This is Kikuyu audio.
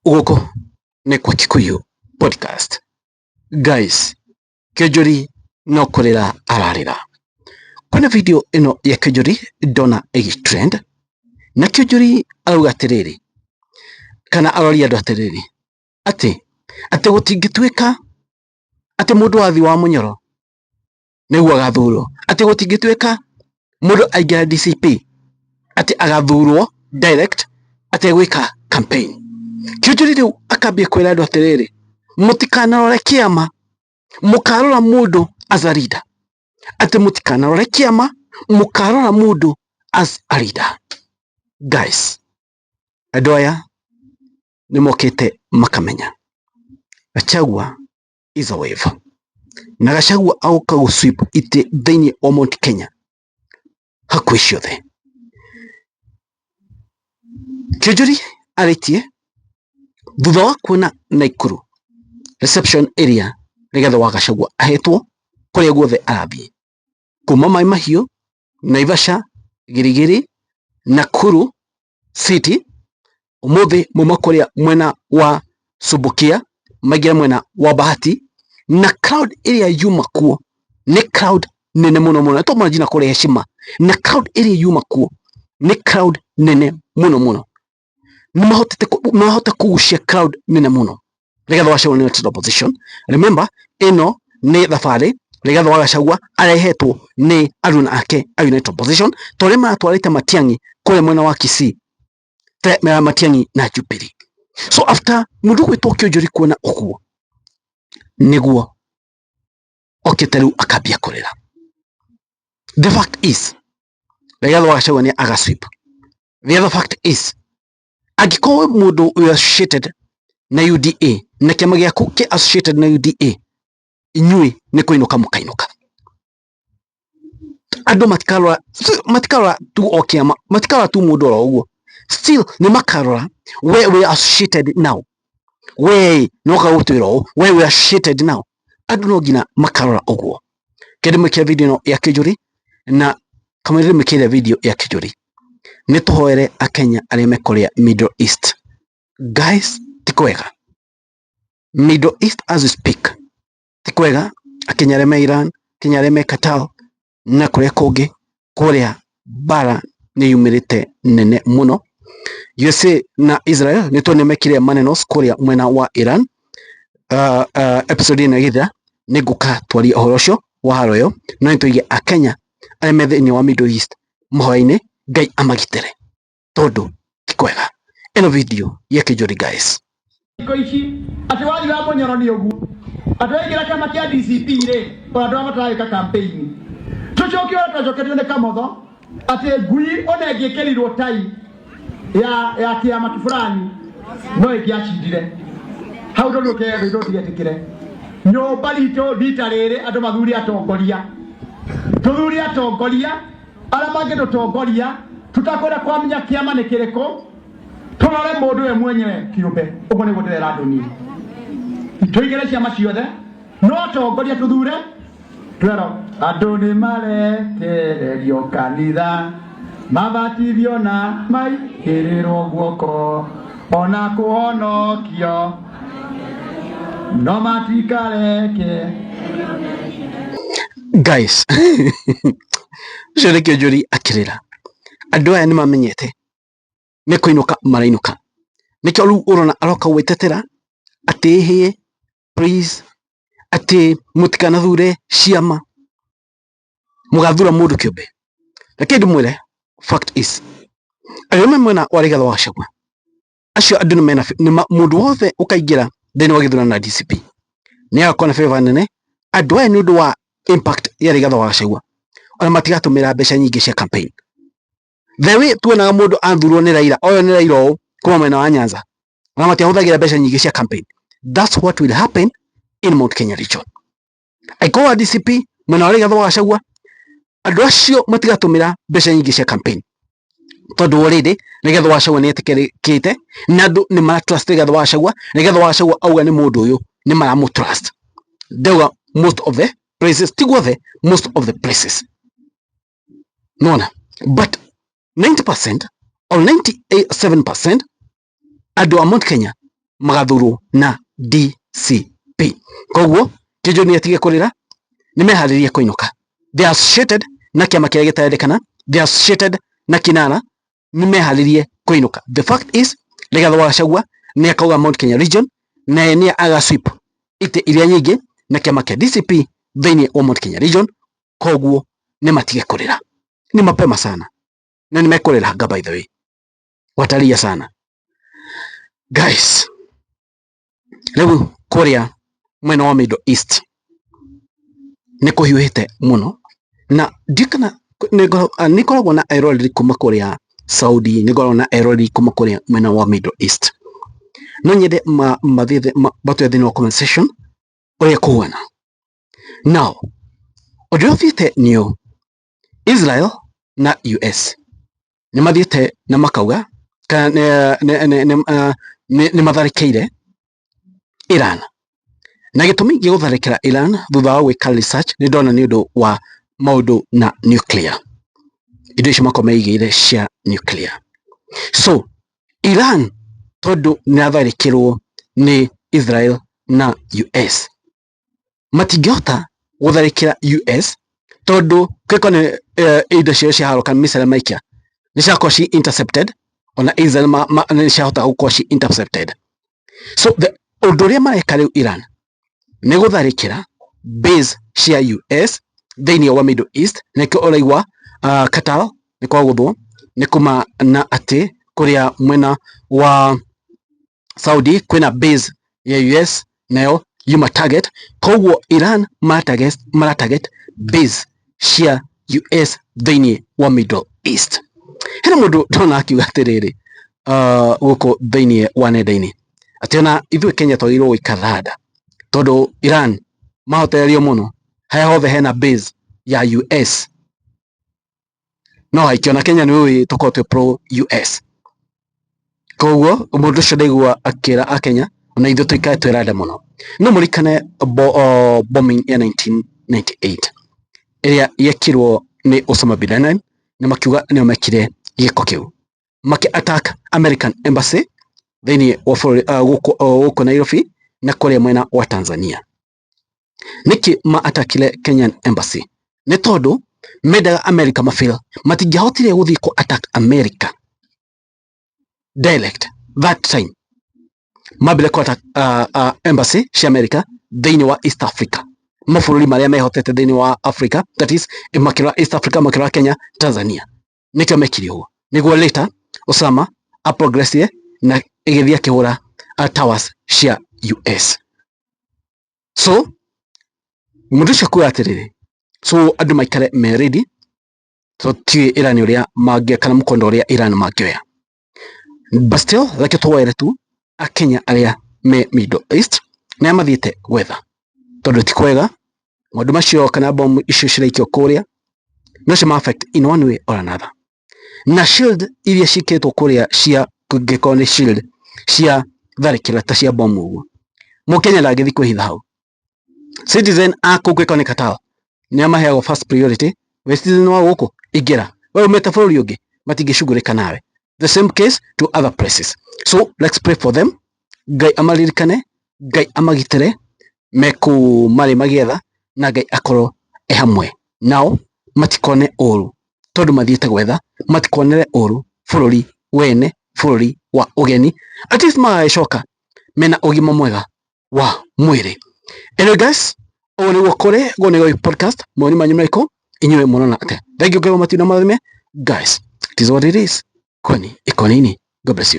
Gũkũ nĩ kwa Kikuyu Podcast. Guys, Kĩonjori no kũrĩra ararĩra. Kwĩna video ĩno ya Kĩonjori ndona ĩgĩ trend, na Kĩonjori arauga atĩrĩrĩ, kana aroria andũ atĩrĩrĩ, atĩ atĩ gũtingĩtuĩka atĩ mũndũ wathi wa mũnyoro nĩguo agathurwo, atĩ gũtingĩtuĩka mũndũ aingĩra DCP atĩ agathurwo direct ategwĩka campaign. Kĩonjori rĩu akambia kwĩra andũ atĩrĩrĩ, mũtikanarore kĩama, mũkarora mũndũ as a leader, atĩ mũtikanarore kĩama, mũkarora mũndũ as a leader. Guys, andũ aya nĩ mokĩte makamenya Gachagua is a wave, na Gachagua agoka gũ sweep itĩ thĩinĩ wa Mount Kenya hakuhĩ ciothe. Kĩonjori arĩtie thutha wa kuona Naikuru reception area Rigathĩ wa Gachagua ahetwo kũrĩa guothe arathiĩ, kuma Mai Mahiũ, Naivasha, Gĩrĩgĩrĩ, Nakuru City, ũmũthĩ mauma kũrĩa mwena wa Subukia maingĩra mwena wa Bahati, na crowd ĩrĩa yuma kuo nĩ crowd nene mũno mũno, nĩ tũmona nginya kũrĩa heshima, na crowd ĩrĩa yuma kuo nĩ crowd nene mũno mũno, nĩ mahotete mahota kũgucia crowd nene mũno. Rigathĩ wa Gachagua nĩ United Opposition. Remember, ĩno nĩ thabarĩ Rigathĩ wa Gachagua arehetwo nĩ aruna ake a United Opposition, ta ũrĩa maratwarĩte Matiang'i kũrĩa mwena wa Kisii, Matiang'i na Jubilee. So after mũndũ gwĩtwo Kĩonjori kuona ũguo, nĩguo okĩte rĩu akambia kũrĩra. The fact is Rigathĩ wa Gachagua nĩ aga sweep. The other fact is angĩkorwo mũndũ wĩ associated na UDA na kĩama gĩaku kĩ associated na UDA, inyuĩ nĩ kũinũka mũkainũka. Andũ matikarora, matikarora tu o kĩama, matikarora tu mũndũ oro ũguo, still nĩ makarora we wĩ associated now, we noka gũtwĩra ũũ, we wĩ associated now. Andũ no nginya makarora ũguo. Kĩndũ mĩkĩre video ĩno ya Kĩnjũri, na kamũira mĩkĩre video ya Kĩnjũri, nĩ tũhoere Akenya arĩa me kũrĩa Middle East. Guys, ti kwega Middle East as we speak, ti kwega. Akenya arĩa me Iran, Akenya arĩa me Qatar na kũrĩa kũngĩ, kũrĩa mbara nĩ yumĩrĩte nene mũno. USA na Israel nĩ tuone mekire manenos kũrĩa mwena wa Iran. Episode ĩno ĩgĩthira nĩ ngũka twarie ũhoro ũcio wa haro ĩyo, no nĩ tũige Akenya arĩa me thĩinĩ wa Middle East mahoya-inĩ, Ngai amagitĩre tondũ ti kwega. Ĩno video ya Kĩnjũri, guys. Thikũ ici atĩ wathi wa mũnyoro nĩ ũguo, atĩ waingĩra kĩama kĩa DCP rĩ, ona andũ arĩa mataragĩka campaign, tũcoke ũrĩa twacoketio nĩ Kamotho atĩ ngui ona ĩngĩkĩrirwo tai ya kĩama fulani no ĩngĩacindire hau. Tondũ kĩndũ tũtigetĩkĩre nyũmba ritũ rita rĩrĩ, andũ mathure atongoria, tũthure atongoria arĩa mangĩtũtongoria, tũtakwenda kwamenya kĩama nĩ kĩrĩkũ, tũrore mũndũ we mwenyewe kĩũmbe. Ũguo nĩguo ndĩrera andũ niĩ, tũigĩre ciama ciothe no atongoria tũthure. Twero andũ nĩ marekererio kanitha, mabatithio na maigĩrĩrwo guoko, ona kũhonokio no matikareke. Guys, ũcio nĩ Kĩnjũri akĩrĩra. Andũ aya nĩ mamenyete nĩ kũinũka marainũka, nĩkĩo rĩu ũrona aroka gwĩtetera atĩ ĩhĩ, please, atĩ mũtikanathure ciama, mũgathura mũndũ kĩũmbe. Reke ndĩmwĩre, fact is arĩa me mwena wa Rigathĩ wa Gachagua, acio andũ nĩ mena nĩ mũndũ wothe ũkaingĩra thĩinĩ wa gĩthurano na DCP nĩ agakorwo na favor nene. Andũ aya, nĩ ũndũ wa impact ya Rigathĩ wa Gachagua, ona matigatũmĩra mbeca nyingĩ cia campaign the way tuonaga mũndũ athurwo nĩ Raila, oyo nĩ Raila ũũ kuma mwena wa Nyanza, ona matiahũthagĩra mbeca nyingĩ cia campaign. That's what will happen in Mount Kenya region. Angĩkorwo wa DCP mwena wa Rigathĩ wa Gachagua, andũ acio matigatũmĩra mbeca nyingĩ cia campaign, tondũ already Rigathĩ wa Gachagua nĩ etĩkĩrĩkĩte na andũ nĩ mara trust Rigathĩ wa Gachagua. Rigathĩ wa Gachagua auga nĩ mũndũ ũyũ, nĩ maramũ trust. Ndauga most of the places, ti guothe, most of the places nona, but 90% or 97% andũ a Mount Kenya Magathurwo na DCP. Koguo Kĩnjũri nĩ atige kũrĩra, nĩ meharĩrie kũinũka. They are associated na kĩama kĩrĩa gĩtarendekana, they are associated na Kinara, nĩ meharĩrie kũinũka. The fact is Rigathi wa Gachagua nĩ akauga Mount Kenya region na nĩ aga sweep itĩ iria nyingĩ na kĩama kĩa DCP thĩinĩ wa Mount Kenya region. Koguo nĩ matige kũrĩra, ni mapema sana na nimekũrĩranga, by the way, wataria sana guys. Rĩu kũrĩa mwena wa Middle East nĩ kũhiũhĩte mũno, na ndiũĩ kana nĩ ngoragwo na eroreri kuma kũrĩa Saudi, nĩ ngoragwo na eroreri kuma kũrĩa mwena wa Middle East. No nyende mathiĩ matwĩre thĩinĩ wa comment section ũrĩa kũhuana. Now ũndũ ũrĩa ũthiĩte nĩ ũũ, Israel na US nĩ mathiĩte na makauga kana nĩ matharĩkĩire Iran, na gĩtũmi gĩa gũtharĩkĩra Iran thutha wa gwĩka research nĩ ndona nĩ ũndũ wa maũndũ na nuclear, indo icio makorwo meigĩire cia nuclear. So Iran tondũ nĩ yatharĩkĩrwo nĩ Israel na US, matingĩhota gũtharĩkĩra US tondũ kĩko nĩ indo ciao cia haro kana missile maikia nĩ ciakorwo ci intercepted, ona Israel nĩ ciahota gũkorwo ci intercepted. So the ũndũ ũrĩa mareka rĩu Iran nĩ gũtharĩkĩra base cia US thĩinĩ wa Middle East. Nĩkĩo ũraigua Qatar nĩ kwagũthwo, nĩ kuma na atĩ kũrĩa mwena wa Saudi kwĩna base ya US nayo yuma target. Koguo Iran mara target base cia US thĩinĩ wa Middle East. Hena mũndũ ndona akiuga atĩrĩrĩ gũkũ thĩinĩ wa nenda-inĩ atĩ ona ithuĩ Kenya twagĩrĩirwo gũikara rada tondũ Iran mahotererio mũno harĩa hothe hena base ya US no haikio, na Kenya nĩ ũĩ tũkoragwo twĩ pro US. Koguo mũndũ ũcio ndaigua akĩra akenya ona ithuĩ tũikare twĩ rada mũno. No mũrikane bombing ya 1998 ĩrĩa yekirwo nĩ Osama bin Laden, na makiuga nĩo mekire gĩko kĩu, maki attack American Embassy thĩinĩ wa bũrũri gũkũ Nairobi na kũrĩa mwena wa Tanzania. Nĩkĩ ma attackire Kenyan Embassy? Nĩ tondũ mendaga America mafeel matingĩahotire gũthiĩ kũ attack America direct that time, mambire kũ attack embassy cia America thĩinĩ wa East Africa, mabũrũri marĩa mehotete thĩinĩ wa Africa, that is makĩrora East Africa, makĩrora Kenya, Tanzania. Nĩkĩo mekire ũguo, nĩguo later Osama aprogressire na ĩgĩthiĩ akĩhũra towers cia US. So mũndũ ũcio kuga atĩrĩrĩ, so andũ maikare me ready, so tiũĩ Iran ũrĩa mangĩ kana mũkondo ũrĩa Iran mangĩoya, but still reke tũwoere tu akenya arĩa me Middle East nĩa mathiĩte gwetha, tondũ ti kwega maũndũ macio kana bomu icio ciraikio kũrĩa no cima affect in one way or another. Na shield iria ciĩkĩrĩtwo kũrĩa cia kũngĩkorwo nĩ shield cia tharĩkĩra ta cia bomu ũguo, mũkenya ndangĩthiĩ kwĩhitha hau. Citizen a kũu kũngĩkorwo nĩ Qatar nĩ maheagwo first priority, we citizen wa gũkũ ingĩra, we umĩte bũrũri ũngĩ matingĩcugurĩka nawe. The same case to other places. So let's pray for them, Ngai amaririkane, Ngai amagitĩre me kũu marĩ magĩetha, na Ngai akorwo e hamwe nao, matikone ũru tondũ mathiĩte gwetha, matikonere ũru bũrũri wene, bũrũri wa ũgeni, at least magagĩcoka mena ũgima mwega wa mwĩrĩ. Anyway guys, ũguo nĩguo kũrĩ guo nĩguo podcast. Mawoni manyu marĩkũ inyuĩ mũrona atĩa? Thank you Ngai matina mathime guys, it is what it is, kwani iko nini. God bless you.